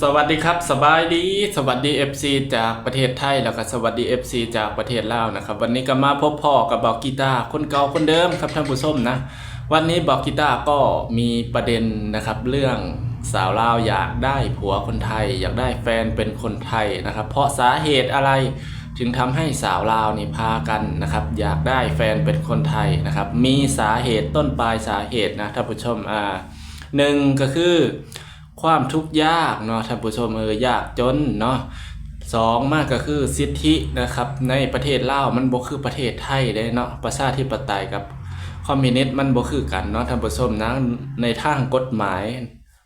สวัสดีครับ สบายดี สวัสดี เอฟซี จากประเทศไทย แล้วก็สวัสดี เอฟซี จากประเทศลาวนะครับ วันนี้ก็มาพบพ้อกับบ่าวกีตาร์คนเก่าคนเดิมครับท่านผู้ชมนะ วันนี้บ่าวกีตาร์ก็มีประเด็นนะครับ เรื่องสาวลาวอยากได้ผัวคนไทย อยากได้แฟนเป็นคนไทยนะครับ เพราะสาเหตุอะไรถึงทำให้สาวลาวนี่พากันนะครับ อยากได้แฟนเป็นคนไทยนะครับ มีสาเหตุต้นปลายสาเหตุนะท่านผู้ชม อ่า หนึ่งก็คือ ความทุกข์ยากเนาะท่านผู้ชม เออ ยากจนเนาะ สองมาก็คือสิทธินะครับ ในประเทศลาวมันบ่คือประเทศไทยเด้เนาะ ประชาธิปไตยกับคอมมิวนิสต์มันบ่คือกันเนาะท่านผู้ชมนะ ในทางกฎหมาย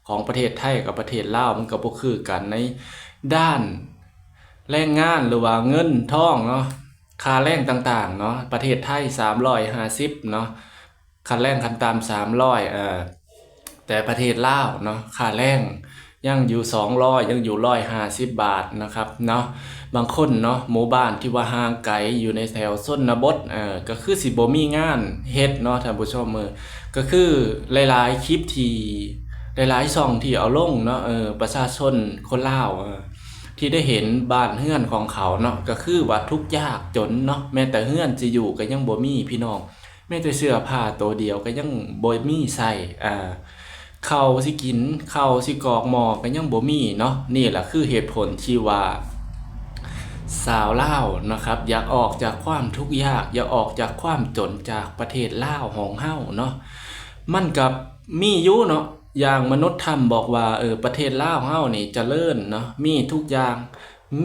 ของประเทศไทยกับประเทศลาวมันก็บ่คือกันในด้านแรงงานหรือว่าเงินทองเนาะ ค่าแรงต่างๆเนาะ ประเทศไทยสามร้อยห้าสิบเนาะ ค่าแรงขั้นต่ำสามร้อย เอ่อ แต่ประเทศลาวเนาะ ค่าแรงยังอยู่สองร้อย ยังอยู่ร้อยห้าสิบบาทนะครับเนาะ บางคนเนาะ หมู่บ้านที่ว่าห่างไกลอยู่ในแถวชนบท เอ่อ ก็คือสิบ่มีงานเฮ็ดเนาะท่านผู้ชม เออ ก็คือหลายๆคลิปที่ หลายๆช่องที่เอาลงเนาะ เออ ประชาชนคนลาว เออ ที่ได้เห็นบ้านเฮือนของเขาเนาะ ก็คือว่าทุกข์ยากจนเนาะ แม้แต่เฮือนสิอยู่ก็ยังบ่มีพี่น้อง แม้แต่เสื้อผ้าโตเดียวก็ยังบ่มีใส่ อ่า ข้าวสิกิน ข้าวสิกรอกหม้อก็ยังบ่มีเนาะ นี่ล่ะคือเหตุผลที่ว่า สาวลาวนะครับ อยากออกจากความทุกข์ยาก อยากออกจากความจนจากประเทศลาวของเฮาเนาะ มันก็มีอยู่เนาะ อย่างมนุษย์ถ้ำบอกว่า เออ ประเทศลาวเฮานี่เจริญเนาะ มีทุกอย่าง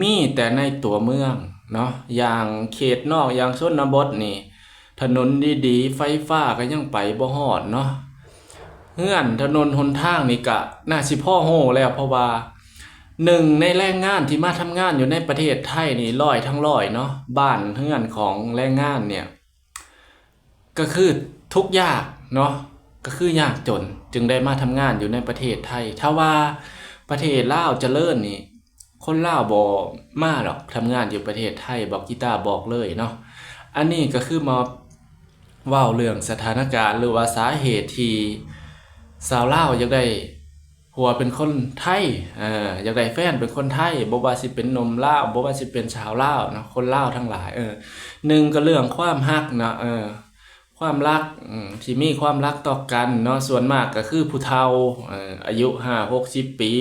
มีแต่ในตัวเมืองเนาะ อย่างเขตนอก อย่างชนบทนี่ ถนนดีๆ ไฟฟ้าก็ยังไปบ่ฮอดเนาะ เฮือนถนนหนทางนี่ก็น่าสิพอฮู้แล้ว เพราะว่าหนึ่งในแรงงานที่มาทำงานอยู่ในประเทศไทยนี่ร้อยทั้งร้อยเนาะ บ้านเฮือนของแรงงานเนี่ย ก็คือทุกข์ยากเนาะ ก็คือยากจน จึงได้มาทำงานอยู่ในประเทศไทย ถ้าว่าประเทศลาวเจริญนี่ คนลาวบ่มาดอก ทำงานอยู่ประเทศไทย บ่าวกีตาร์บอกเลยเนาะ อันนี้ก็คือมาเว้าเรื่องสถานการณ์ หรือว่าสาเหตุที่สาวลาวอยากได้ผัวเป็นคนไทย เอ่อ อยากได้แฟนเป็นคนไทย บ่ว่าสิเป็นหนุ่มลาว บ่ว่าสิเป็นสาวลาวเนาะ คนลาวทั้งหลาย เออ หนึ่งก็เรื่องความฮักเนาะ เออ ความรัก อืม ที่มีความรักต่อกันเนาะ ส่วนมากก็คือผู้เฒ่า เอ่อ อายุห้าหกสิบปี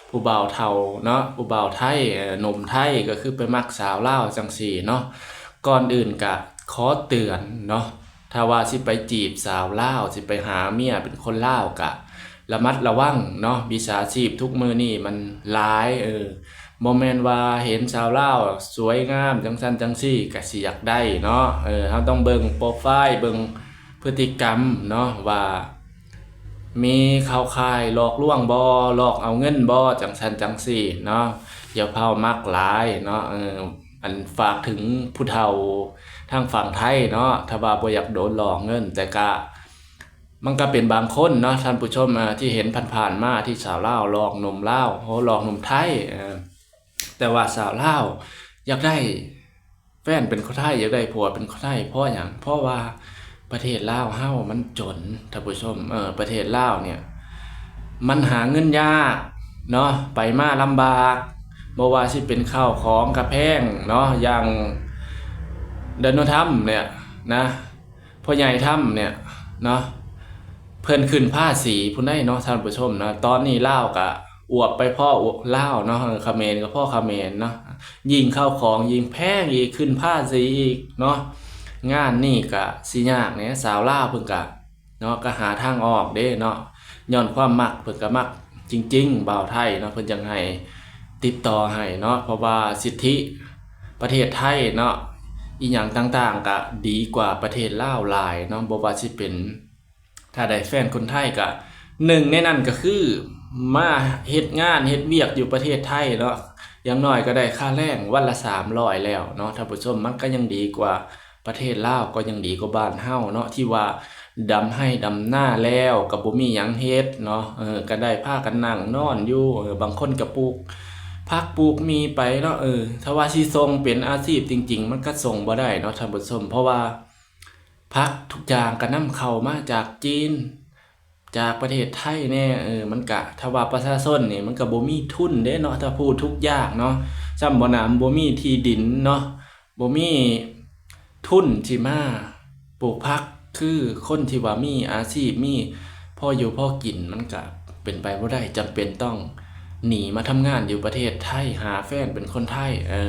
ผู้บ่าวเฒ่าเนาะ ผู้บ่าวไทย เอ่อ หนุ่มไทยก็คือไปมักสาวลาวจั่งซี้เนาะ ก่อนอื่นก็ขอเตือนเนาะ ถ้าว่าสิไปจีบสาวลาว สิไปหาเมียเป็นคนลาวก็ระมัดระวังเนาะ มิจฉาชีพทุกมื้อนี้มันหลาย เออ บ่แม่นว่าเห็นสาวลาวสวยงามจั่งซั้นจั่งซี้ก็สิอยากได้เนาะ เออ เฮาต้องเบิ่งโปรไฟล์ เบิ่งพฤติกรรมเนาะ ว่ามีเข้าข่ายหลอกลวงบ่ หลอกเอาเงินบ่ จั่งซั้นจั่งซี้เนาะ อย่าเผามักหลายเนาะ เออ อันฝากถึงผู้เฒ่าทางฝั่งไทยเนาะ ถ้าว่าบ่อยากโดนหลอกเงิน แต่ก็ มันก็เป็นบางคนเนาะท่านผู้ชม อ่า ที่เห็นผ่านๆมา ที่สาวลาวหลอกหนุ่มลาว โอ้ หลอกหนุ่มไทย เออ แต่ว่าสาวลาวอยากได้แฟนเป็นคนไทย อยากได้ผัวเป็นคนไทย เพราะหยัง เพราะว่าประเทศลาวเฮามันจน ท่านผู้ชม เออ ประเทศลาวเนี่ย มันหาเงินยากเนาะ ไปมาลำบาก บ่ว่าสิเป็นข้าวของก็แพงเนาะ อย่างโดนัลด์ทรัมป์เนี่ยนะ พ่อใหญ่ทรัมป์เนี่ยเนาะ เพิ่นขึ้นภาษีพุ้นได๋เนาะท่านผู้ชมนะ ตอนนี้ลาวก็อวบไปพ้อลาวเนาะ เออ เขมรก็พ้อเขมรเนาะ ยิ่งข้าวของยิ่งแพงอีก ขึ้นภาษีอีกเนาะ งานนี้ก็สิยากแหน่ สาวลาวเพิ่นก็เนาะ ก็หาทางออกเด้เนาะ ย้อนความมัก เพิ่นก็มักจริงๆ บ่าวไทยเนาะ เพิ่นจั่งให้ติดต่อให้เนาะ เพราะว่าสิทธิประเทศไทยเนาะ อีหยังต่างๆ ก็ดีกว่าประเทศลาวหลายเนาะ บ่ว่าสิเป็น ถ้าได้แฟนคนไทยก็ หนึ่งในนั้นก็คือมาเฮ็ดงานเฮ็ดเวียกอยู่ประเทศไทยเนาะ อย่างน้อยก็ได้ค่าแรงวันละสามร้อยแล้วเนาะท่านผู้ชม มันก็ยังดีกว่าประเทศลาว ก็ยังดีกว่าบ้านเฮาเนาะ ที่ว่าดำไฮ่ดำนาแล้วก็บ่มีหยังเฮ็ดเนาะ เออ ก็ได้พากันนั่งนอนอยู่ เออ บางคนก็ปลูกผักปลูกหมีไปเนาะ เออ ถ้าว่าสิส่งเป็นอาชีพจริงๆ มันก็ส่งบ่ได้เนาะท่านผู้ชม เพราะว่า ผักทุกอย่างก็นำเข้ามาจากจีน ຈາກປະເທດໄທແດ່. ເອີ ມັນກະ ຖ້າວ່າປະຊາຊົນນີ້ ມັນກະບໍ່ມີທຶນເດ້ເນາະ ຖ້າຜູ້ທຸກຍາກເນາະ, ຊ້ຳບໍ່ໜຳບໍ່ມີທີ່ດິນເນາະ, ບໍ່ມີທຶນທີ່ມາປູກຜັກ ຄືຄົນທີ່ວ່າມີອາຊີບ ມີພໍຢູ່ພໍກິນ ມັນກະເປັນໄປບໍ່ໄດ້, ຈຳເປັນຕ້ອງໜີມາທຳງານຢູ່ປະເທດໄທ ຫາແຟນເປັນຄົນໄທ. ເອີ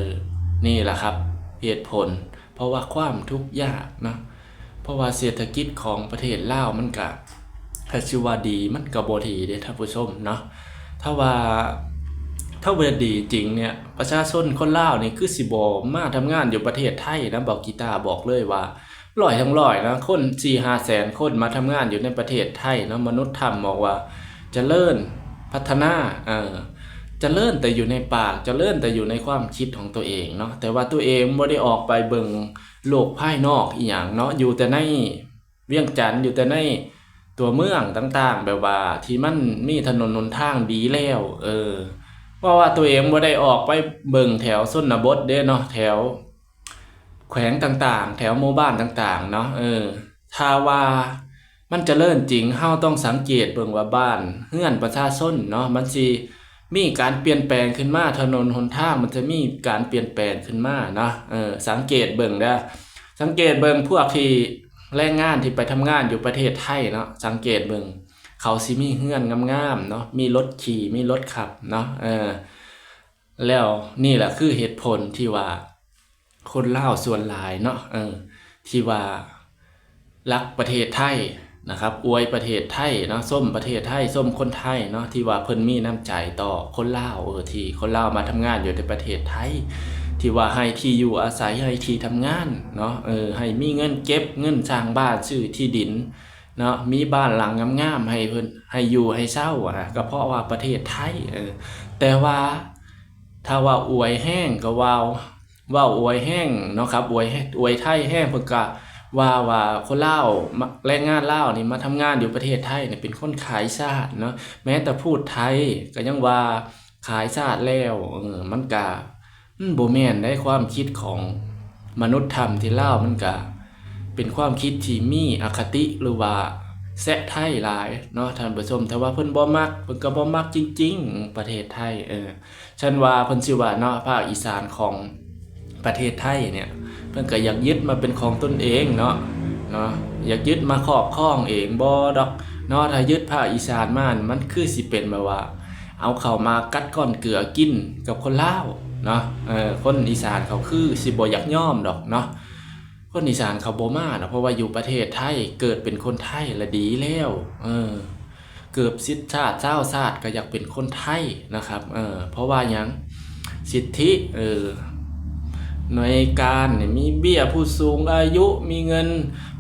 ນີ້ລະຄັບເຫດຜົນ ເພາະວ່າຄວາມທຸກຍາກເນາະ, ເພາະວ່າເສດຖະກິດຂອງປະເທດລາວມັນກະ ຖ້າຊິວ່າດີມັນກະບໍ່ດີເດ້ທ່ານຜູ້ຊົມເນາະ. ຖ້າວ່າ ຖ້າວ່າດີຈິງເນຍ ປະຊາຊົນຄົນລາວນີ້ຄືຊິບໍ່ມາທຳງານຢູ່ປະເທດໄທນະ, ເບົາກີຕາບອກເລີຍວ່າ ຮ້ອຍທັງຮ້ອຍນະ, ຄົນສີ່ຫ້າແສນຄົນມາທຳງານຢູ່ໃນປະເທດໄທເນາະ. ມະນຸດທຳບອກວ່າ ຈະເລີນພັດທະນາ ເອີ ຈະເລີນແຕ່ຢູ່ໃນປາກ, ຈະເລີນແຕ່ຢູ່ໃນຄວາມຄິດຂອງຕົວເອງເນາະ, ແຕ່ວ່າຕົວເອງບໍ່ໄດ້ອອກໄປເບິ່ງໂລກພາຍນອກອີ່ຫຍັງເນາະ, ຢູ່ແຕ່ໃນວຽງຈັນ, ຢູ່ແຕ່ໃນຕົວເມືອງຕ່າງໆ ແບບວ່າທີ່ມັນມີຖະໜົນຫົນທາງດີແລ້ວ. ເອີ ເພາະວ່າຕົວເອງບໍ່ໄດ້ອອກໄປເບິ່ງແຖວຊົນນະບົດເດ້ເນາະ, ແຖວ ແຂວງຕ່າງໆ ແຖວໝູ່ບ້ານຕ່າງໆເນາະ. ເອີ ຖ້າວ່າມັນຈະເລີນຈິງ ເຮົາຕ້ອງສັງເກດເບິ່ງວ່າບ້ານເຮືອນປະຊາຊົນເນາະ ມັນຊິມີການປ່ຽນແປງຂຶ້ນມາ, ຖະໜົນຫົນທາງມັນຈະມີການປ່ຽນແປງຂຶ້ນມາເນາະ. ເອີ ສັງເກດເບິ່ງເດີ້ ສັງເກດເບິ່ງພວກທີ່ ແຮງງານທີ່ໄປທຳງານຢູ່ປະເທດໄທເນາະ, ສັງເກດເບິ່ງ ເຂົາຊິມີເຮືອນງາມໆເນາະ, ມີລົດຂີ່ ມີລົດຂັບເນາະ. ເອີ ແລ້ວນີ້ລະຄືເຫດຜົນທີ່ວ່າ ຄົນລາວສ່ວນຫຼາຍເນາະ ເອີ ທີ່ວ່າຮັກປະເທດໄທນະຄັບ, ອວຍປະເທດໄທເນາະ, ຊົມປະເທດໄທ, ຊົມຄົນໄທເນາະ ທີ່ວ່າເພິ່ນມີນ້ຳໃຈຕໍ່ຄົນລາວ, ເອີ ທີ່ຄົນລາວມາທຳງານຢູ່ໃນປະເທດໄທ, ທີ່ວ່າໃຫ້ທີ່ຢູ່ອາໄສ, ໃຫ້ທີ່ທຳງານເນາະ, ເອີ ໃຫ້ມີເງິນເກັບ, ເງິນສ້າງບ້ານ, ຊື້ທີ່ດິນເນາະ, ມີບ້ານຫຼັງງາມໆໃຫ້ເພິ່ນ ໃຫ້ຢູ່ໃຫ້ເຊົ່ານະ, ກໍເພາະວ່າປະເທດໄທ. ເອີ ແຕ່ວ່າ ຖ້າວ່າອວຍແຮງກໍເວົ້າ ເວົ້າອວຍແຮງເນາະຄັບ, ອວຍ ອວຍໄທແຮງ ເພິ່ນກະວ່າ ວ່າຄົນລາວ ມາ ແຮງງານລາວນີ້ມາທຳງານຢູ່ປະເທດໄທນີ້ເປັນຄົນຂາຍຊາດເນາະ, ແມ້ແຕ່ພູດໄທກໍຍັງວ່າຂາຍຊາດແລ້ວ. ເອີ ມັນກະ ມັນບໍ່ແມ່ນໃດ, ຄວາມຄິດຂອງມະນຸດທຳທີ່ລາວ ມັນກະເປັນຄວາມຄິດທີ່ມີອະຄະຕິ ຫຼືວ່າແຊະໄທຫຼາຍເນາະທ່ານຜູ້ຊົມ. ແຕ່ວ່າເພິ່ນບໍ່ມັກ ເພິ່ນກໍບໍ່ມັກຈິງໆ ປະເທດໄທ. ເອີ ຊັ້ນວ່າເພິ່ນຊິວ່າເນາະ ພາກອີສານຂອງປະເທດໄທເນຍ ເພິ່ນກໍຢາກຍຶດມາເປັນຂອງຕົນເອງເນາະ ເນາະ ຢາກຍຶດມາຄອບຄອງເອງ. ບໍ່ດອກເນາະ, ຖ້າຍຶດພາກອີສານມາ ມັນຄືຊິເປັນແບບວ່າ ເອົາເຂົ້າໝາກກັດກ້ອນເກືອກິນກັບຄົນລາວເນາະ. ເອີ ຄົນອີສານເຂົາຄືຊິບໍ່ຢາກຍອມດອກເນາະ, ຄົນອີສານເຂົາບໍ່ມາດອກ ເພາະວ່າຢູ່ປະເທດໄທ ເກີດເປັນຄົນໄທລະດີແລ້ວ. ເອີ ເກີບສິດຊາດຊາວຊາດກໍຢາກເປັນຄົນໄທນະຄັບ. ເອີ ເພາະວ່າຫຍັງ? ສິດທິ ເອີ ໜ່ວຍການນີ້ມີເບ້ຍຜູ້ສູງອາຍຸ, ມີເງິນ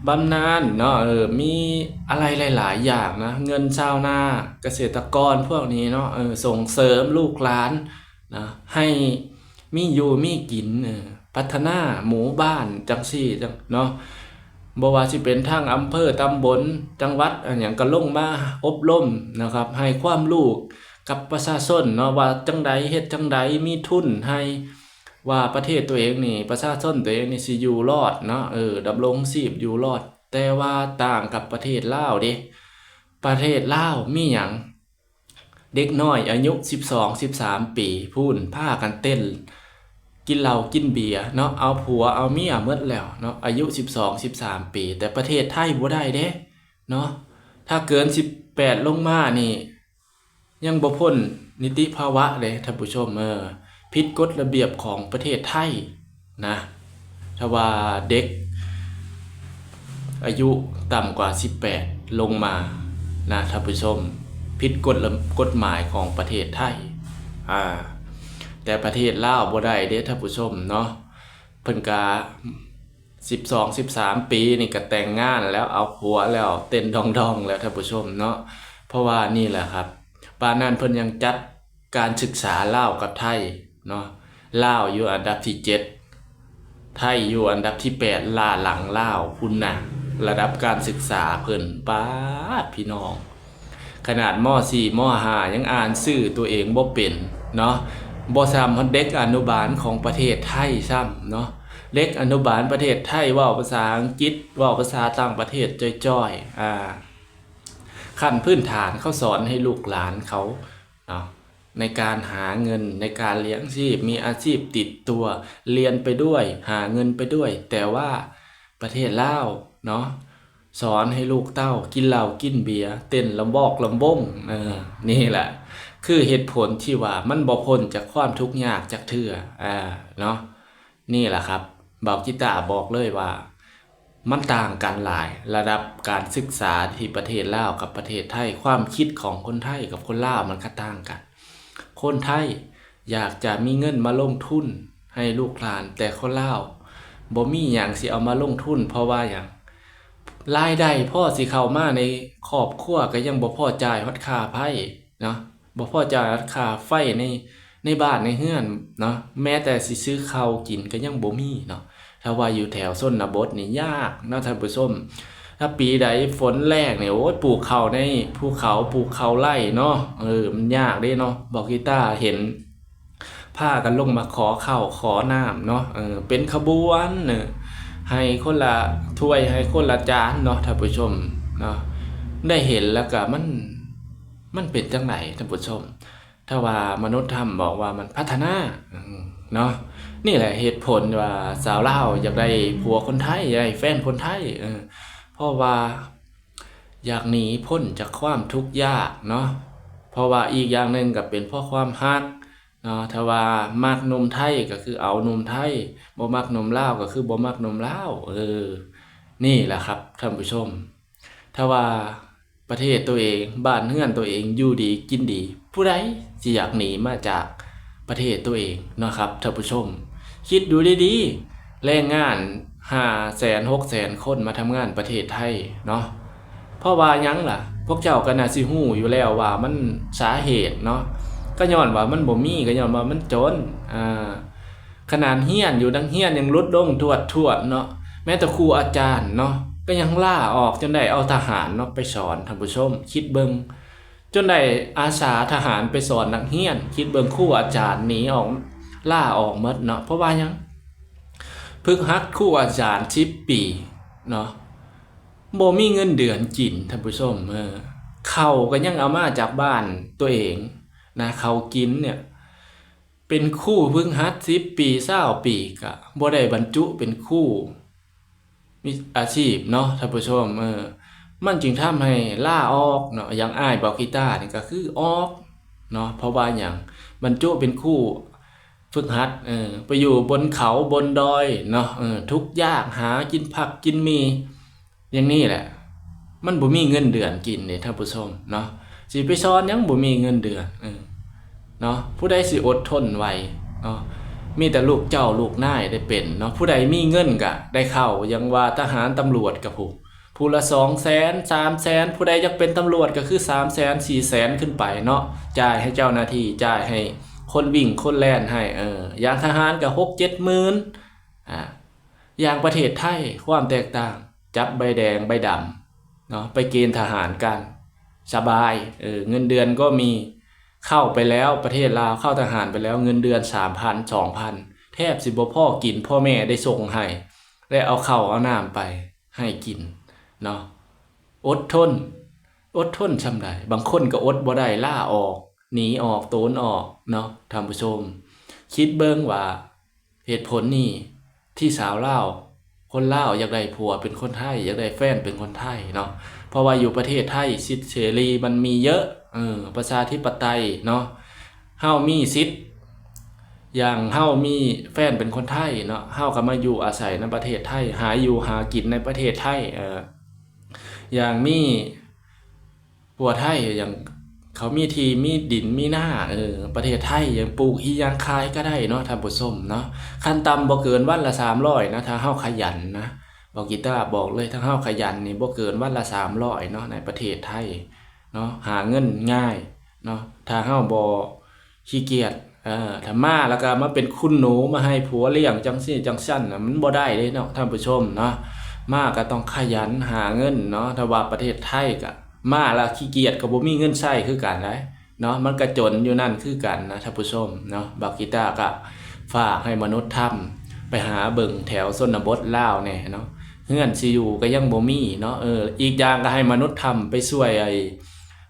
ບຳນານເນາະ, ເອີ ມີອະໄລຫຼາຍໆຢ່າງນະ, ເງິນຊາວນາ, ກະເສດຕະກອນພວກນີ້ເນາະ, ເອີ ສົ່ງເສີມລູກຫຼານນະ ໃຫ້ມີຢູ່ມີກິນ, ເອີ ພັດທະນາໝູ່ບ້ານຈັ່ງຊີ້ເນາະ. ບໍ່ວ່າຊິເປັນທາງອຳເພີ, ຕຳບົນ, ຈັງຫວັດ ອາ ຫຍັງກໍລົງມາອົບຮົມນະຄັບ, ໃຫ້ຄວາມຮູ້ກັບປະຊາຊົນເນາະ ວ່າຈັ່ງໃດເຮັດຈັ່ງໃດ ມີທຶນໃຫ້ ວ່າປະເທດຕົວເອງນີ້ ປະຊາຊົນຕົວເອງນີ້ຊິຢູ່ລອດເນາະ, ເອີ ດຳລົງຊີບຢູ່ລອດ. ແຕ່ວ່າຕ່າງກັບປະເທດລາວເດ້, ປະເທດລາວມີຫຍັງ? ເດັກນ້ອຍອາຍຸສິບສອງ ສິບສາມປີພຸ້ນ ພາກັນເຕັ້ນກິນເຫຼົ້າກິນເບຍເນາະ, ເອົາຜົວເອົາເມຍໝົດແລ້ວເນາະ, ອາຍຸສິບສອງ ສິບສາມປີ. ແຕ່ປະເທດໄທບໍ່ໄດ້ເດ້ເນາະ, ຖ້າເກີນສິບແປດລົງມານີ້ ຍັງບໍ່ພົ້ນນິຕິພາວະເດ້ທ່ານຜູ້ຊົມ, ເອີ ຜິດກົດລະບຽບຂອງປະເທດໄທນະ. ຖ້າວ່າເດັກອາຍຸຕ່ຳກວ່າສິບແປດລົງມານະທ່ານຜູ້ຊົມ, ຜິດກົດລະ ກົດໝາຍຂອງປະເທດໄທ. ອາ ແຕ່ປະເທດລາວບໍ່ໄດ້ເດ້ທ່ານຜູ້ຊົມເນາະ, ເພິ່ນກະ ສິບສອງ ສິບສາມປີນີ້ກໍແຕ່ງງານແລ້ວ, ເອົາຜົວແລ້ວ, ເຕັ້ນດອງໆແລ້ວທ່ານຜູ້ຊົມເນາະ. ເພາະວ່ານີ້ແຫຼະຄັບ, ປານນັ້ນເພິ່ນຍັງຈັດການສຶກສາລາວກັບໄທເນາະ, ລາວຢູ່ອັນດັບທີເຈັດ, ໄທຢູ່ອັນດັບທີແປດ ລ້າຫຼັງລາວພຸ້ນນະ. ລະດັບການສຶກສາເພິ່ນ ປາດ ພີ່ນ້ອງ, ຂະໜາດ ມໍສີ່ ມໍຫ້າ ຍັງອ່ານຊື່ຕົວເອງບໍ່ເປັນເນາະ, ບໍ່ສ່ຳຮອດເດັກອະນຸບານຂອງປະເທດໄທຊ້ຳເນາະ. ເດັກອະນຸບານປະເທດໄທເວົ້າພາສາອັງກິດ, ເວົ້າພາສາຕ່າງປະເທດຈ່ອຍໆ. ອາ ຂັ້ນພື້ນຖານເຂົາສອນໃຫ້ລູກຫຼານເຂົາເນາະ ໃນການຫາເງິນ ໃນການລ້ຽງຊີບ ມີອາຊີບຕິດຕົວ ຮຽນໄປດ້ວຍ ຫາເງິນໄປດ້ວຍ ແຕ່ວ່າປະເທດລາວເນາະ ສອນໃຫ້ລູກເຕົ້າກິນເຫຼົ້າກິນເບຍ ເຕັ້ນລຳບອກລຳວົງ. ເອີ ນີ້ແຫຼະ ຄືເຫດຜົນທີ່ວ່າມັນບໍ່ພົ້ນຈາກຄວາມທຸກຍາກຈັກເທື່ອ ອາ ເນາະ. ນີ້ແຫຼະຄັບ ບ່າວກີຕາບອກເລີຍວ່າ ມັນຕ່າງກັນຫຼາຍ ລະດັບການສຶກສາທີ່ປະເທດລາວກັບປະເທດໄທ ຄວາມຄິດຂອງຄົນໄທກັບຄົນລາວມັນກະຕ່າງກັນ. ຄົນໄທຢາກຈະມີເງິນມາລົງທຶນໃຫ້ລູກຫຼານ ແຕ່ຄົນລາວບໍ່ມີຫຍັງຊິເອົາມາລົງທຶນ ເພາະວ່າຫຍັງ? ລາຍໄດ້ພໍຊິເຂົ້າມາໃນຄອບຄົວກະຍັງບໍ່ພໍຈ່າຍຮອດຄ່າໄຟເນາະ ບໍ່ພໍຈ່າຍຮອດຄ່າໄຟໃນ ໃນບ້ານໃນເຮືອນເນາະ ແມ້ແຕ່ຊິຊື້ເຂົ້າກິນກະຍັງບໍ່ມີເນາະ. ຖ້າວ່າຢູ່ແຖວຊົນນະບົດນີ້ຍາກເນາະທ່ານຜູ້ຊົມ. ຖ້າປີໃດຝົນແລ້ງນີ້ ໂອ້ຍ ປູກເຂົ້າໃນພູເຂົາ ປູກເຂົ້າໄຮ່ເນາະ ເອີ ມັນຍາກເດ້ເນາະ. ບ່າວກີຕາເຫັນພາກັນລົງມາຂໍເຂົ້າຂໍນ້ຳເນາະ ເອີ ເປັນຂະບວນ ເອີ ໃຫ້ຄົນລະຖ້ວຍ ໃຫ້ຄົນລະຈານເນາະທ່ານຜູ້ຊົມເນາະ. ໄດ້ເຫັນແລ້ວກະມັນ ມັນເປັນຈັ່ງໃດທ່ານຜູ້ຊົມ? ຖ້າວ່າມະນຸດທຳບອກວ່າມັນພັດທະນາ ເນາະ ນີ້ແຫຼະເຫດຜົນວ່າສາວລາວຢາກໄດ້ຜົວຄົນໄທ ຢາກໄດ້ແຟນຄົນໄທ ເອີ ເພາະວ່າຢາກໜີພົ້ນຈາກຄວາມທຸກຍາກເນາະ. ເພາະວ່າອີກຢ່າງໜຶ່ງກະເປັນເພາະຄວາມຮັກເນາະ ຖ້າວ່າມັກໜຸ່ມໄທກະຄືເອົາໜຸ່ມໄທ ບໍ່ມັກໜຸ່ມລາວກະຄືບໍ່ມັກໜຸ່ມລາວ. ເອີ ນີ້ແຫຼະຄັບທ່ານຜູ້ຊົມ ຖ້າວ່າ ປະເທດໂຕເອງ ບ້ານເຮືອນໂຕເອງຢູ່ດີກິນດີ ຜູ້ໃດຊິຢາກໜີມາຈາກປະເທດໂຕເອງເນາະຄັບທ່ານຜູ້ຊົມ? ຄິດດູດີໆ ແຮງງານຫ້າແສນ ຫົກແສນຄົນມາທຳງານປະເທດໄທເນາະ ເພາະວ່າຫຍັງລະ? ພວກເຈົ້າກະໜ້າຊິຮູ້ຢູ່ແລ້ວວ່າມັນ ສາເຫດເນາະ ກະຍ້ອນວ່າມັນບໍ່ມີ ກະຍ້ອນວ່າມັນຈົນ ອາ ຂະໜາດຮຽນຢູ່ ນັກຮຽນຍັງຫຼຸດລົງທວດໆເນາະ ແມ້ແຕ່ຄູອາຈານເນາະ ກະຍັງລາອອກ ຈົນໄດ້ເອົາທະຫານເນາະໄປສອນ ທ່ານຜູ້ຊົມ ຄິດເບິ່ງ ຈົນໄດ້ອາສາທະຫານໄປສອນນັກຮຽນ ຄິດເບິ່ງ ຄູອາຈານໜີອອກ ລາອອກໝົດເນາະ ເພາະວ່າຫຍັງ? ຝຶກຫັດຄູອາຈານສິບປີເນາະ ບໍ່ມີເງິນເດືອນກິນ ທ່ານຜູ້ຊົມ ເອີ ເຂົ້າກະຍັງເອົາມາຈາກບ້ານໂຕເອງນະ ເຂົ້າກິນເນຍ ເປັນຄູຝຶກຫັດສິບປີ ຊາວປີ ກະບໍ່ໄດ້ບັນຈຸເປັນຄູມີອາຊີບເນາະທ່ານຜູ້ຊົມ ເອີ ມັນຈຶ່ງທຳໃຫ້ລາອອກເນາະ ຢ່າງອ້າຍບ່າວກີຕານີ້ກະຄືອອກເນາະ ເພາະວ່າຫຍັງ? ບັນຈຸເປັນຄູຝຶກຫັດ ເອີ ໄປຢູ່ບົນເຂົາບົນດອຍເນາະ ເອີ ທຸກຍາກ ຫາກິນຜັກກິນໝີ່ ຢ່າງນີ້ແຫຼະ ມັນບໍ່ມີເງິນເດືອນກິນເດ້ທ່ານຜູ້ຊົມເນາະ ຊິໄປສອນຫຍັງບໍ່ມີເງິນເດືອນ ເອີ ເນາະ ຜູ້ໃດຊິອົດທົນໄຫວເນາະ ມີແຕ່ລູກເຈົ້າລູກນາຍໄດ້ເປັນເນາະ ຜູ້ໃດມີເງິນກະໄດ້ເຂົ້າ ຢ່າງວ່າທະຫານຕຳຫຼວດກະຜູ້ ຜູ້ລະສອງແສນ ສາມແສນ ຜູ້ໃດຢາກເປັນຕຳຫຼວດກະຄືສາມແສນ ສີ່ແສນຂຶ້ນໄປເນາະ ຈ່າຍໃຫ້ເຈົ້າໜ້າທີ່ ຈ່າຍໃຫ້ຄົນວິ່ງຄົນແລ່ນໃຫ້ ເອີ ຢ່າງທະຫານກະຫົກເຈັດໝື່ນ ອາ ຢ່າງປະເທດໄທ ຄວາມແຕກຕ່າງ ຈັບໃບແດງໃບດຳເນາະ ໄປເກນທະຫານກັນ ສະບາຍ ເອີ ເງິນເດືອນກໍມີ ເຂົ້າໄປແລ້ວ ປະເທດລາວ ເຂົ້າທະຫານໄປແລ້ວ ເງິນເດືອນສາມພັນ ສອງພັນ ແທບຊິບໍ່ພໍກິນ ພໍ່ແມ່ໄດ້ສົ່ງໃຫ້ ແລະ ເອົາເຂົ້າເອົານ້ຳໄປໃຫ້ກິນເນາະ ອົດທົນ ອົດທົນຊ່ຳໃດ ບາງຄົນກໍອົດບໍ່ໄດ້ ລາອອກ ໜີອອກ ໂຕນອອກເນາະ ທ່ານຜູ້ຊົມ ຄິດເບິ່ງວ່າ ເຫດຜົນນີ້ທີ່ສາວລາວ ຄົນລາວຢາກໄດ້ຜົວເປັນຄົນໄທ ຢາກໄດ້ແຟນເປັນຄົນໄທເນາະ ເພາະວ່າຢູ່ປະເທດໄທສິດເສລີມັນມີເຍອະ ເອີ ປະຊາທິປະໄຕເນາະ ເຮົາມີສິດ ຢ່າງເຮົາມີແຟນເປັນຄົນໄທເນາະ ເຮົາກະມາຢູ່ອາໄສນຳປະເທດໄທ ຫາຢູ່ຫາກິນໃນປະເທດໄທ ເອີ ຢ່າງມີ ຜົວໄທ ຢ່າງເຂົາມີທີ່ມີດິນມີນາ ເອີ ປະເທດໄທ ຢ່າງປູກອີ່ຫຍັງຂາຍກະໄດ້ເນາະທ່ານຜູ້ຊົມເນາະ ຂັ້ນຕ່ຳບໍ່ເກີນວັນລະສາມຮ້ອຍນະ ຖ້າເຮົາຂະຫຍັນນະ ບ່າວກີຕາບອກເລີຍ ຖ້າເຮົາຂະຫຍັນນີ້ບໍ່ເກີນວັນລະສາມຮ້ອຍເນາະ ໃນປະເທດໄທເນາະ ຫາເງິນງ່າຍເນາະ ຖ້າເຮົາບໍ່ຂີ້ກຽດ ເອີ ຖ້າມາແລ້ວກະມາເປັນຄຸນໜູ ມາໃຫ້ຜົວລ້ຽງຈັ່ງຊີ້ຈັ່ງຊັ້ນນະ ມັນບໍ່ໄດ້ເດ້ເນາະທ່ານຜູ້ຊົມເນາະ ມາກະຕ້ອງຂະຫຍັນຫາເງິນເນາະ ຖ້າວ່າປະເທດໄທກະ ມາລະຂີ້ກຽດກະບໍ່ມີເງິນໃຊ້ຄືກັນໄດ໋ເນາະ ມັນກະຈົນຢູ່ນັ້ນຄືກັນນະທ່ານຜູ້ຊົມເນາະ. ບ່າວກີຕາກະຝາກໃຫ້ມະນຸດທຳໄປຫາເບິ່ງແຖວຊົນນະບົດລາວແດ່ເນາະ ເຮືອນຊິຢູ່ກະຍັງບໍ່ມີເນາະ. ເອີ ອີກຢ່າງກະໃຫ້ມະນຸດທຳໄປຊ່ວຍໄອ້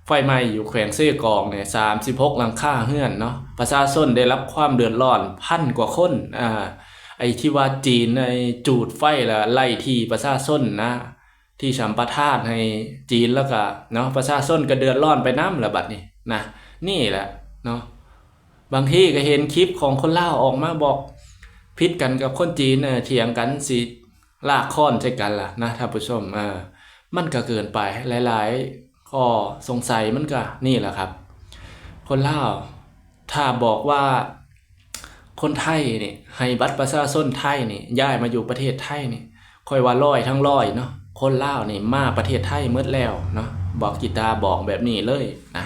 ໄຟໄໝ້ຢູ່ແຂວງເຊກອງນີ້ ສາມສິບຫົກຫຼັງຄາເຮືອນເນາະ ປະຊາຊົນໄດ້ຮັບຄວາມເດືອດຮ້ອນພັນກວ່າຄົນ. ອາ ໄອ້ທີ່ວ່າຈີນໄດ້ຈູດໄຟແລ້ວໄລ່ທີ່ປະຊາຊົນນະ ທີ່ສຳປະທານໃຫ້ຈີນ ແລ້ວກະເນາະ ປະຊາຊົນກະເດືອດຮ້ອນໄປນຳລະບັດນີ້ນະ. ນີ້ແຫຼະເນາະ ບາງທີກະເຫັນຄລິບຂອງຄົນລາວອອກມາບອກ ຜິດກັນກັບຄົນຈີນ ເອີ ຖຽງກັນ ຊິລາກຄ້ອນໃສ່ກັນລະນະທ່ານຜູ້ຊົມ. ເອີ ມັນກະເກີນໄປ ຫຼາຍໆຂໍ້ສົງໄສມັນກະນີ້ລະຄັບ ຄົນລາວ ຖ້າບອກວ່າຄົນໄທນີ້ ໃຫ້ບັດປະຊາຊົນໄທນີ້ ຍ້າຍມາຢູ່ປະເທດໄທນີ້ ຂ້ອຍວ່າຮ້ອຍທັງຮ້ອຍເນາະ ຄົນລາວນີ້ມາປະເທດໄທໝົດແລ້ວເນາະ ບອກ ກິຕາບອກແບບນີ້ເລີຍນະ.